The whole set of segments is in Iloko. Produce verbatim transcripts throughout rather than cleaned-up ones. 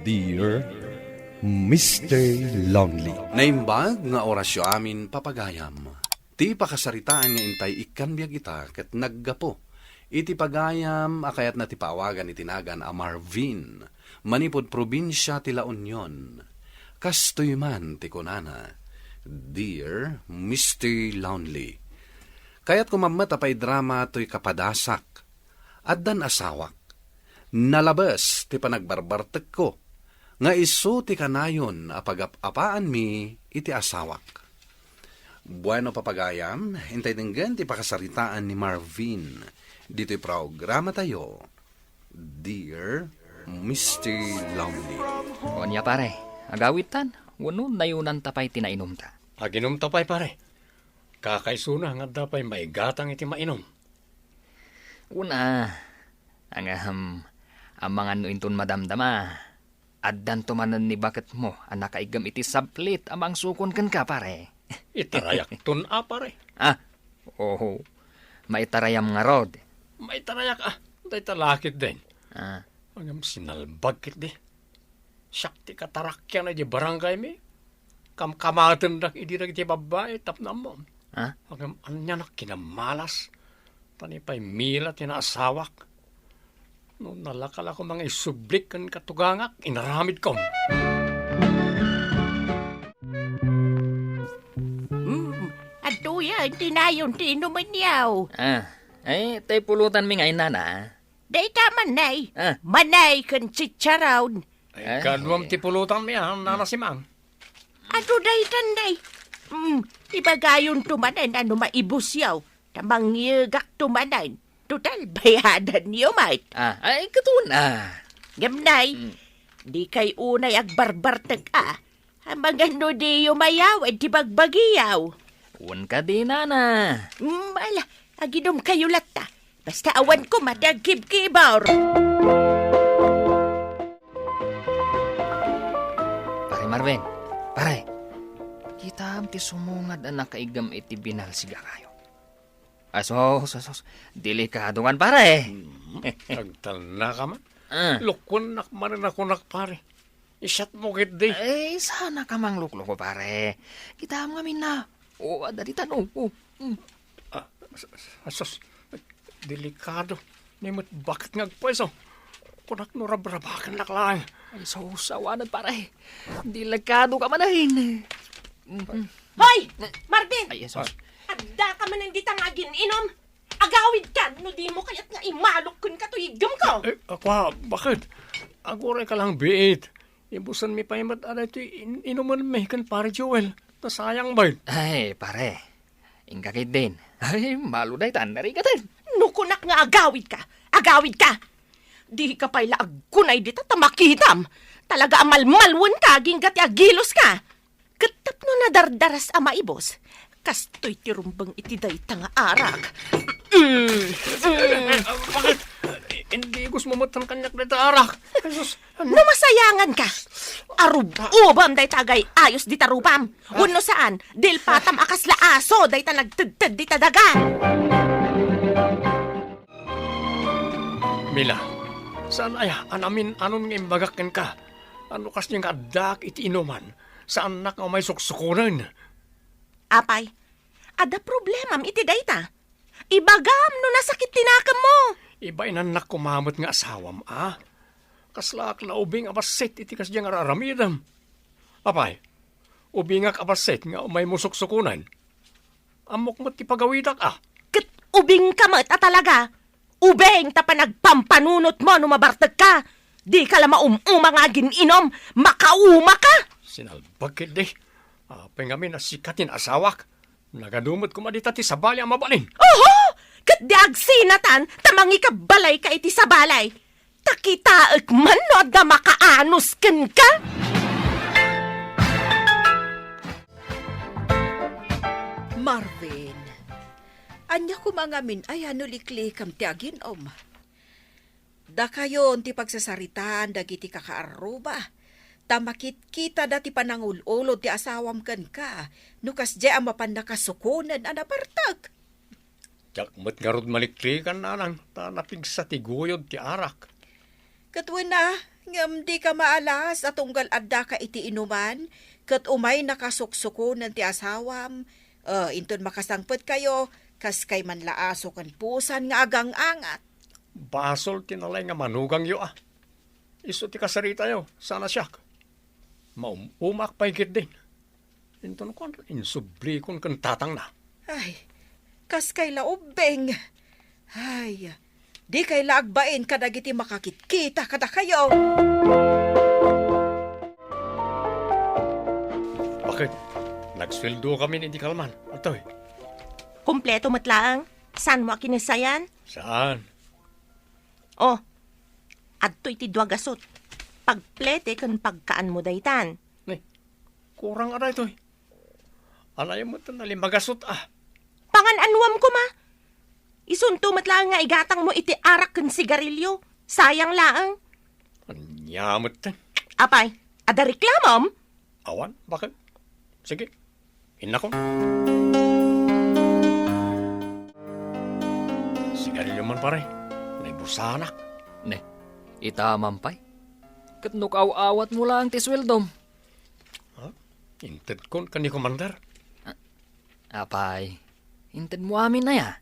Dear Mister Lonely. Naimbag nga orasyo amin, papagayam. Ti pakasaritaan nga intay ikkan biag ita ket naggapu iti pagayam a kayatna ti paawagan iti nagan a Marvin, manipud probinsia ti La Union. Kastoy man ti kunana, "Dear Mister Lonely, kayatko mammet a paidrama toy kapadasak. Addan asawak. Nalabes ti panagbarbartekko nga isu ti kanayon a pagap-apaanmi iti asawak." Bueno, papagayam, intay denggen ti pakasaritaan ni Marvin ditoy programatayo, Dear Mister Lonely. Ania, pare, agawidtan wenno nayunanta pay ti nainumta? Aginumta pay, pare. Kakaisuna nga adda pay maigatang iti mainum. Una, ngem, amangan no inton madamdama, addanto manen ni baketmo a nakaiggem iti sablit a mangsukon kenka, pare. Itarayakton a, pare. Ah, oho. Maitarayam ngarud. Maitarayak a, dayta la ketdin. Ah. Ngem sinalbag ketdi. Siak ti katarakian idiay barangaymi. Kamkamatendak idi dagiti babbai tapno ammom. Ha? Ngem anianak kinamalas. Ta ni pay mila ti naasawak. No nalaka la koma nga isublik ken katugangak, inaramidkon. Hmm, adtoyen ti nayon ti inumenyo. Ah, ay, tay pulutanmi nga inana. Dayta man, nay. Ah. Manay ken chicharon. Ay, ay, kaduam ti pulutanmi, ah, Nana Simang. Adu daytan, nay. Mm, ibagayonto manen a no maibusyo, ta mangyegakto manen. Total, bayadanyo met. Ah, ay, katon, ah. Ngem, nay, mm, dikay unay agbarbartek, ah. Amangan no diyo mayawid ti bagbagiyo. Wen kadi, nana. Mm, ala, aginumkayo latta. Basta awan koma ti agkibkibor. Pare Marvin, pare, kitaem ti sumungad a nakaiggem iti binalsiga kayo. Asos, asos, delikado kan, pare. Hmm, agtalna ka man. Ah. Lukuennak manen a kunak, pare. Isyatmo ketdi. Eh, saan ka manglukloko, pare. Kitaem ngamin na. O, adda ditan, o, o. Hmm. Ah, as-, as-, asos, delikado. Ni met baket nga agpweso. Kunak no rabrabakennak laeng. Ay, sus, awanen, pare. Delikado ka manen. Mm, mm. Hoy! Marvin! Ay, sus. Adda ka manen dita nga agin-inom. Agawid ka no dimo kayat nga imalok kenka toy iggemko. Eh, ako, baket? Aguray ka lang biit. Ibusenmi pay met a daytoy in-, inumenmi ken Pare Joel. Nasayang met. Ay, pare. Inka ketdin. Ay, malo daytan, narigaten. No kunak nga agawid ka, agawid ka. Dika pay la agkunay dita ta makitam. Talaga a malmalwen ka, agingga ti agilos ka. Ket tapno nadardaras a maibus, kastoy ti rumbeng iti dayta nga arak. Mm, mm. Baket? Indigosmo met kaniak dayta arak. Jesus, ano? No masayangan ka, arub-ubam dayta agay-ayos dita rupam. Wenno saan, dilpatam a kasla aso dayta nagtedted dita daga. Mila, saan aya a namin-anon nga imbagak kenka? Ano kasdi nga addaak iti inuman? Saannak nga umay suksukonen. Apay, adda problemam iti dayta. Ibagam no nasakit ti nakemmo. Ibainannak koma met nga asawam, a? Kaslaak la ubing a bassit iti kasdi nga ar-aramidem. Apay, ubingak a bassit nga umaymo suksukonen? Ammok met ti pagawidak, a? Ket ubingka met a talaga. Ubing ta panagpampanunotmo no mabartekka. Dika la maum-uma nga agin-inom, makaumaka. Sinalbag ketdi. Apay ngamin a sika ti naasawak? Nagadu met koma dita ti sabali a mabalin. Oho! Ket di agsinatan ta mangikabbalayka iti sabali. Ta kitaek man no adda makaanus kenka. Marvin, ania koma ngamin aya no liklikam ti agin-om? Dakayon ti pagsasaritaan dagiti kakaarruba, ta makitkitada ti panangul-ulod ti asawam kenka no kasdiay a mapan nakasukonen a nabartek. Diak met ngarud maliklikan, nanang, ta napigsa ti guyod ti arak. Ket wen a, Ngem dika maalas a tunggal addaka iti inuman, ket umaynaka suksukonen ti asawam. Eh, inton makasangpetkayo, kaskay man laaso ken pusan nga agang-angat. Basol ti nalay nga manugangyo, a. Isu ti kasaritayo, saan a siak. Maum-umaak pay ketdin. Inton kuan, insublikon ken tatangna. Ay, kaskay la ubbing. Ay, dikay la agbain kadagiti makakitkita kadakayo. Bakit? Nagsueldo kami ni di kalman. Atoy. Kompleto met laeng. Saan mo a kinissayan? Saan? Oh, adtoy ti dua gasut. Pagplete ken pagkaanmo daytan. Ni, kurang a daytoy. Anay met na lima gasut, a. Pangan-anuam koma. Isunto met laeng nga igatangmo iti arak ken sigarilyo. Sayang laeng. Ania met ten? Apay, adda reklamom? Awan, bakit? Sige, innakon. Sigarilyo man, pare. Naibusanak. Ne, ita man pay. Ket no kaaw-awatmo laeng ti sueldom. Ha? Intedkon ken ni Commander? Apay, intedmo amin aya?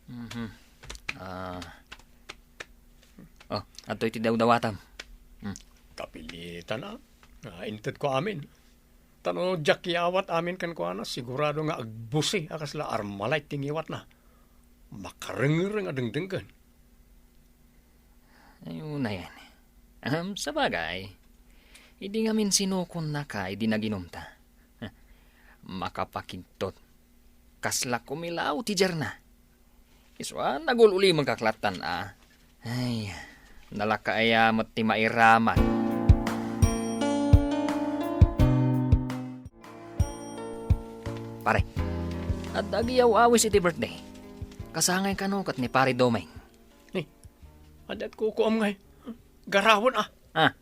Mhm. Ah. Oh, adtoy ti dawdawatam. Hmm. Kapilitan, a. Ah, intedko amin. Ta no diak iyawat amin kenkuana, sigurado nga agbusi a kasla Armalite ti ngiwatna. Makarengreng a dengdenggen. Ay, unayen. Ahem, sabagay, idi ngamin sinukonnaka idi naginumta, makapakigtot. Kasla kumilaw ti jarna. Isu a nagul-ulimenkak lattan a. Ay, nalaka aya met ti mairaman. Pare, adda agiyaw-awis iti birthday. Kasangay kano ket ni Pare Doming. Ni, adda kukuam ngay. Garawen a. Ah.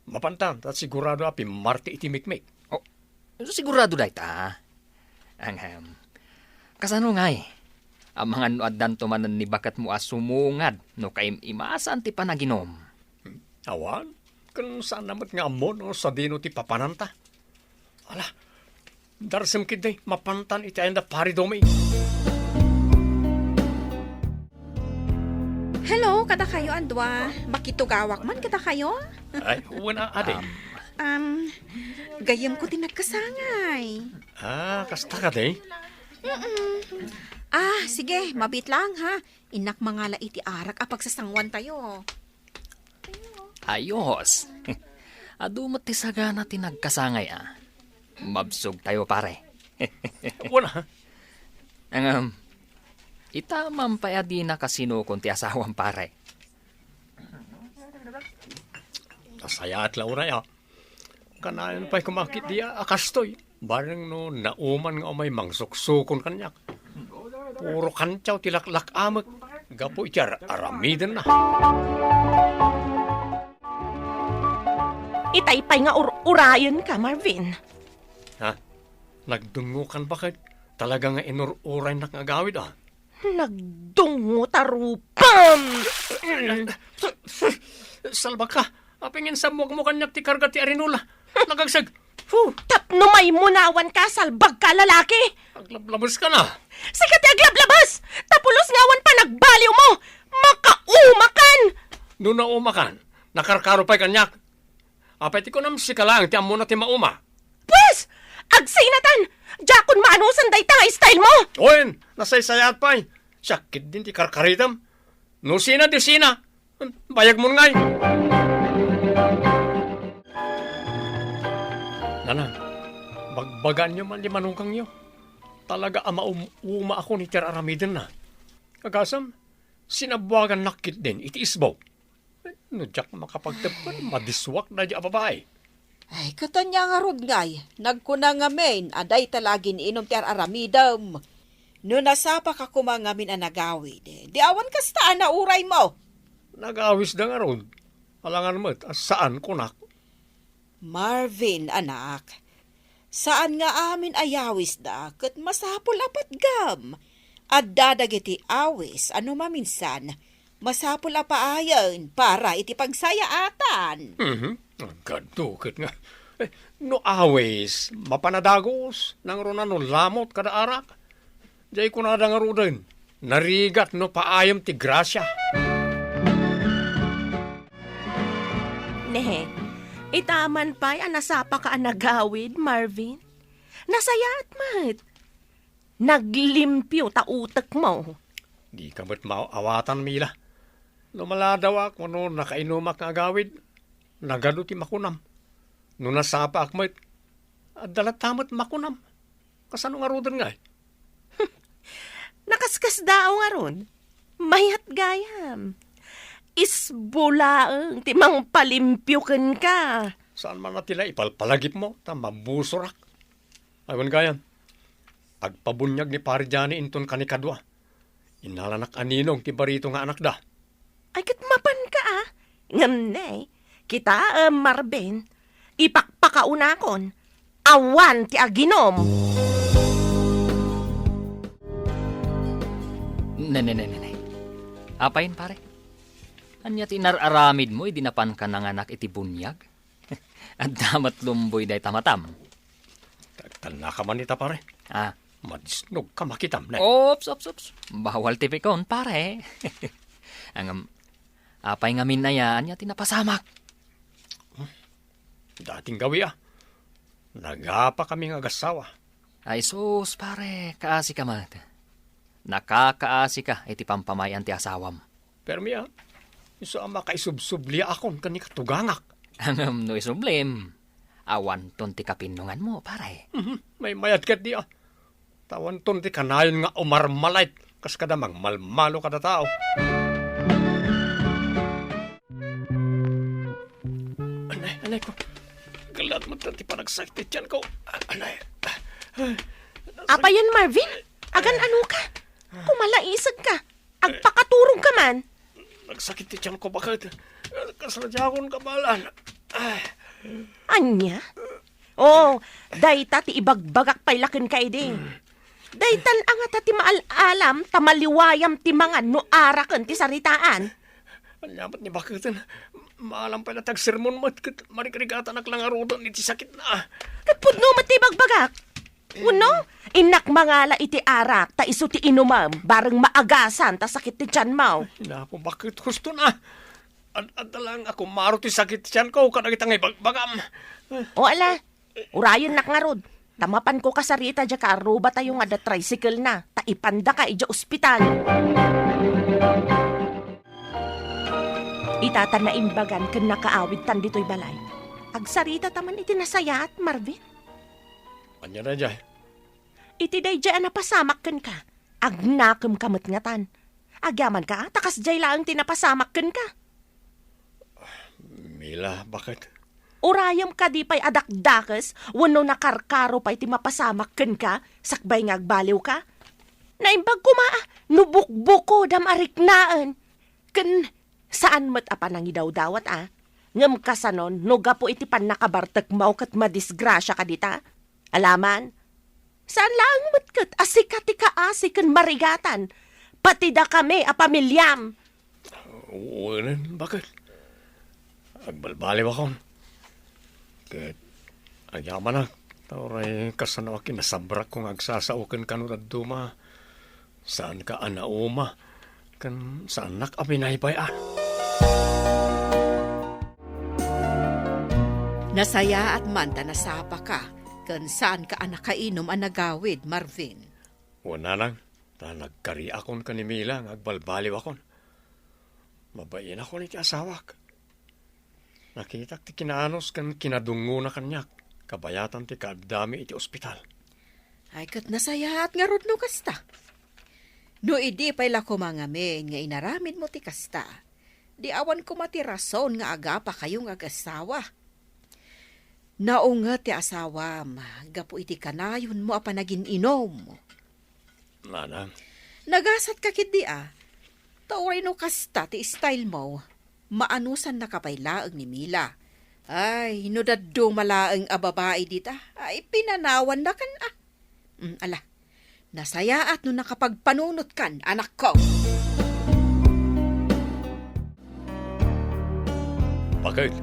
Mapantan, ta sigurado a pimmarti iti mikmik. Oh, sigurado dayta. Ahem. Kasano ngay? Amangan no addanto manen ni baketmo a sumungad no kaim-imasan ti panaginum. Awan, ken saan na met nga ammo no sadino ti papananta. Ala, darsem ketdi, mapantan iti ayan da Pare Doming. Hello, kadakayo a dua. Makitugawak man kadakayo? Ay, wen a, adi. Um, um, gayyemko ti nagkasangay. Ah, kasta kadi? Mm-mm. Ah, sige, mabiit lang, ha. Innak mangala iti arak a pagsasanguantayo. Ayos. Adu met ti sagana ti nagkasangay a. Mabsogtayo, pare. Wen a. Ngem, ita man pay a dinaka sinukon ti asawam, pare. Nasayaat la unay a. Kanayon pay koma ketdi a kastoy. Bareng no nauman nga umay mangsuksukon kaniak. Puro kantiaw ti laklak-amek gapu iti ar-, aramidenna. Itay pay nga ur-urayenka, Marvin. Ha? Nagdungngokan baket? Talaga nga inur-uraynak nga agawid, a. Nagdungngo ta rupam! Salbakka, apay ngin sammuagmo kaniak ti karga ti arinola. Nagagsag. Hu! Tapno maimunawanka, salbakka a lalaki! Aglablabeska na. Sika ti aglablabes! Ta pulos nga awan panagbaliwmo! Makaumakan! No naumakan, nakarkaro pay kaniak. Apay ti kunam, sika laeng ti ammona ti mauma. Pues! Agsinatan! Diakon maanusan dayta nga style mo! Wen, nasaysayaat pay. Siak ketdin ti karkaritem. No sina, di sina. Bayagmon ngay. Nanang, bagbagaanyo man ti manungkangyo. Talaga a maum-uma akon iti ar-aramidenna. Agasem, sinabuagannak ketdin iti isbo. No diak makapagtebkon, madisuak daydi a babai. Ay, ket ania ngarud ngay, nagkuna ngamin a dayta la agin-inum ti ar-aramidem. No nasapaka koma ngamin a nagawid, di awan kasta a nauraymo. Nagawisda ngarud. Alangan met a saan kunak. Marvin, anak, saan nga amin a yawisda ket masapul a patgam. Adda dagiti awis a no maminsan, Masapul a paayen para iti pagsayaatan. Mhm. Agkadto ket nga. Eh, no awis, mapan a dagus, nangruna no lamot kada arak. Jay kunada ngaruden, narigat no paayem ti grasia. Ne, itaman pay a nasapaka a nagawid, Marvin. Nasayaat met. Naglimpio ta utekmo. Dika met maawatan, Mila. No maladawak wenno nakainumak nga agawid, nagadu ti makunam. No nasapaak met, adda latta met makunam. Kasano ngaruden ngay? Nakaskasdaaw ngarud. Mayat gayam. Isbo laeng ti mangpalimpio kenka. Saan man a ti la ipalpalagipmo, ta mabusorak. Ay, wen gayam, agpabuniag ni Pari Johnny inton kanikadua. Innalanak a Ninong ti barito nga anakda. Ay, ket mapanka, a. Ngem ne, kitaem, Marvin, ipakpakaunakon, awan ti aginom. Ne, ne, ne, ne, ne. Apayen, pare? Ania ti inar-aramidmo idi napanka nanganak iti buniag? Adda met lumboy dayta matam. Tagtannaka man ita, pare. Ah. Madisnogka makitam, ne? Ops, ops, ops. Bawal tipikon, pare. Ngem, apay ngamin aya, ania ti napasamak? Dating gawi, a. Nagapa kami nga agasawa. Ay sus, pare, kaasika met. Nakakaasika iti pampamay-an ti asawam. Permi, a. Isu a makaisubsubliakon ken ni katugangak. Ngem no isublim, awanton ti kapinnonganmo, pare. Mhm. Maymayat ketdi, a. Ta awanton ti kanayon nga umarmalait kas kada mangmalmalo kada tao. Anay, anay ko. Galat met ti panagsakit ti tiyan ko. Anay. Apayen, Marvin? Agan-ano ka? Kumalaisag ka. Agpakaturog ka man. Nagsakit ti tiyan ko, baket. Kasla diakon kabaelan. Ay. Ania? Oh, dayta ti ibagbagak pay la kenka idi. Daytan a ngata ti maal-alam ta maliwayam ti mangan no araken ti saritaan. Ania met ni baketen? Maalam pay la ti agsermon met ket marigrigatanak la ngaruden iti sakitna. Ket pudno met ti ibagbagak. Wenno, innak mangala iti arak ta isu ti inumem, bareng maagasan ta sakit ti tianmo. Ay, naku, baket hustona. Ad-, adda laeng a kumaro ti sakit ti tianko kadagita nga ibagbagam. O ala, urayennak ngarud. Ta mapanko kasarita diay kaarrubatayo nga adda tricycle na, ta ipandaka idiay ospital. Ita ta naimbagan ken nakaawidtan ditoy balay. Agsaritata man iti nasayaat, Marvin. Ania daydiay? Iti daydiay a napasamak kenka, agnakemka met ngatan. Agyamanka, ta kasdiay laeng ti napasamak kenka. Mila, baket? Urayem kadi pay a dakdakes wenno nakarkaro pay ti mapasamak kenka sakbay nga agbaliwka? Naimbag koma a no bukbukodam a riknaen ken saan met a panangidawdawat a. Ngem kasano no gapu iti pannakabartekmo ket madisgrasiaka dita? Alaman, saan laeng met ket a sika ti kaasi ken marigatan, pati dakami a pamiliam. Wen, baket. Agbalbaliwakon. Ket agyamanak, ta uray kasano a kinasabrakko nga agsasao kenka no dadduma. Saanka a nauma, ken saannak a binaybay-an. Nasayaat man ta nasapaka, ken saanka a nakainum a nagawid, Marvin. Wen, nanang, ta nagkariakon ken ni Mila nga agbalbaliwakon. Mabainakon iti asawak. Nakitak ti kinaanus ken kinadungngona kaniak, kabayatan ti kaaddami iti ospital. Ay, ket nasayaat ngarud no kasta. No idi pay la koma ngamin nga inaramidmo ti kasta, di awan koma ti rason nga agapakayo nga agasawa. Naunget ti asawam gapu iti kanayonmo a panagin-inum. Nanang. Nagasatka ketdi a. Ta uray no kasta ti style mo, maanusannaka pay laeng ni Mila. Ay, no dadduma laeng a babai dita, ay, pinanawannakan a. Mm, ala, nasayaat no nakapagpanunotkan, anakko. Bakit?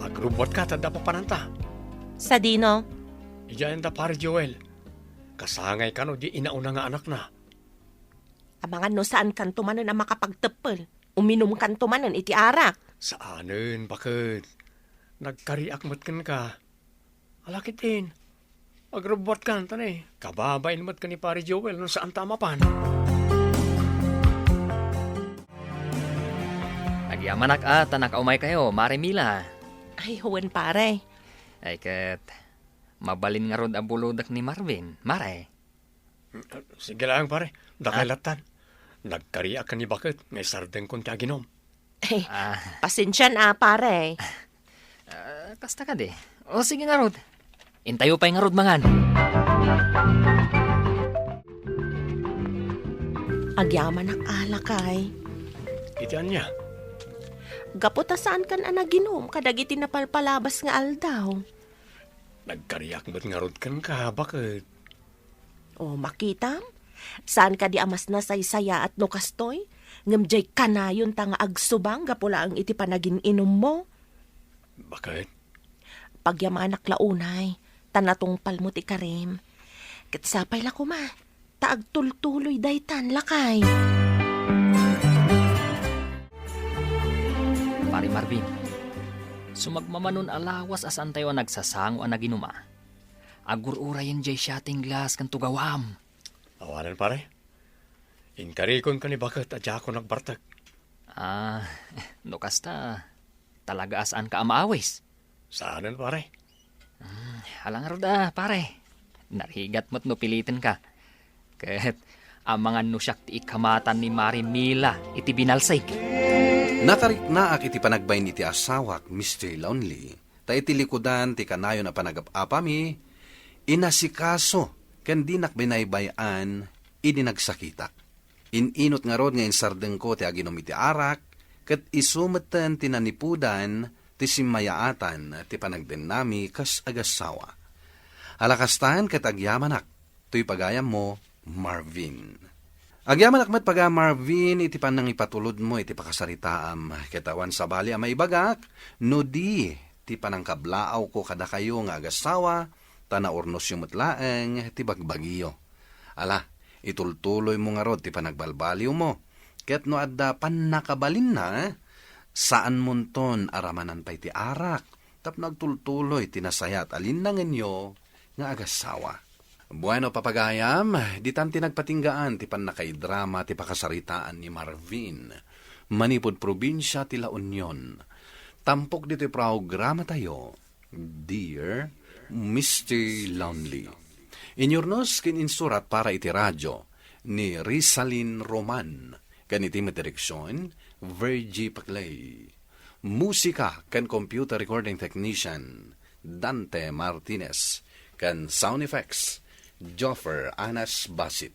Agrubbuatka ta adda papananta. Sadino? Idiay anda Pare Joel. Kasangay kano di inauna nga anakna. Amangan no saankanto manen a makapagteppel, uminumkanto manen iti arak. Saanen, bakit? Nagkariak met kenka. Ala ket in, agrubbuatkan ta ne, kababain met ken ni Pare Joel no saanta a mapan. Agyamanak a ta nakaumaykayo, Mare Mila. Ay, wen, pare. Ay, ket mabalin ngarud a bulodek ni Marvin, Mare. Sige lang, pare. Dakay Ah? lattan. Nagkariak ken ni Bakit nga isardengkon ti aginom. Eh, Ah. Pasensian a, pare. Ah, kasta kadi. O, sige ngarud. Intayo pay ngarud mangan. Agyamanak a, lakay. Iti ania? Gapu ta saankan a naginom kadagiti napalpalabas nga aldaw. Nagkariak met ngarud kenka, Bakit? O, makitam? Saan kadi a mas nasaysayaat no kastoy? Ngem diay kanayonta nga agsubang gapu laeng iti panagin-inummo? Bakit? Pagyamanak la unay, ta natungpalmo ti karim. Ket sapay la koma, ta agtultuloy daytan, lakay. Pare Marvin, sumagmamanon a lawas a saantayo a nagsasango a naginuma. Agur-urayen diay shooting glass ken tugawam. Awanen, pare. Inkarikon ken ni Bakit a diakon agbartek. Ah, no kasta, talaga a saanka a maawis? Saanen, pare. Hmm, ala ngarud a, pare. Narigat met no pilitenka. Ket amangan no siak ti ikamatan ni Mare Mila iti binalsig. Nakariknaak iti panagbain iti asawak, Mister Lonely. Ta iti likudan ti kanayon a panagap-apami, inasikaso ken dinak binaybay-an idi nagsakitak. In-inot ngarud nga insardengko ti aginom iti arak, ket isu metten ti nanipudan ti simmayaatan ti panagdennami kas agassawa. Ala kastan ket agyamanak, toy pagayammo, Marvin. Agyamanak met, paga Marvin, iti panangipatulodmo iti pakasaritaam, ket awan sabali a maibagak no di ti panangkablaawko kadakayo nga agassawa, ta naurnosyo met laeng ti bagbagiyo. Ala, itultuloymo ngarud ti panagbalbaliwmo, ket no adda pannakabalinna, saanmonton a ramanan pay ti arak tapno agtultuloy ti nasayaat a linnangenyo nga agassawa. Bueno, papagayam, ditan ti nagpatinggaan ti pannakaidrama ti pakasaritaan ni Marvin manipud probinsia ti La Union. Tampok ditoy programatayo, Dear Mister Lonely. Inyurnos ken insurat para iti radio ni Rizalin Roman, ken iti met direksion, Virgie Paclay. Musika ken computer recording technician, Dante Martinez, ken sound effects, Joffer Anas Basit.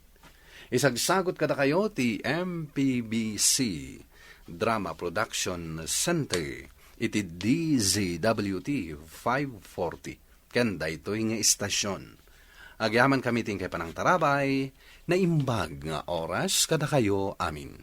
Isagsagot kadakayo ti M P B C Drama Production Center iti D Z W T five forty ken daytoy nga istasion. Agyamankami ti inkay panangtarabay, naimbag nga oras kadakayo amin.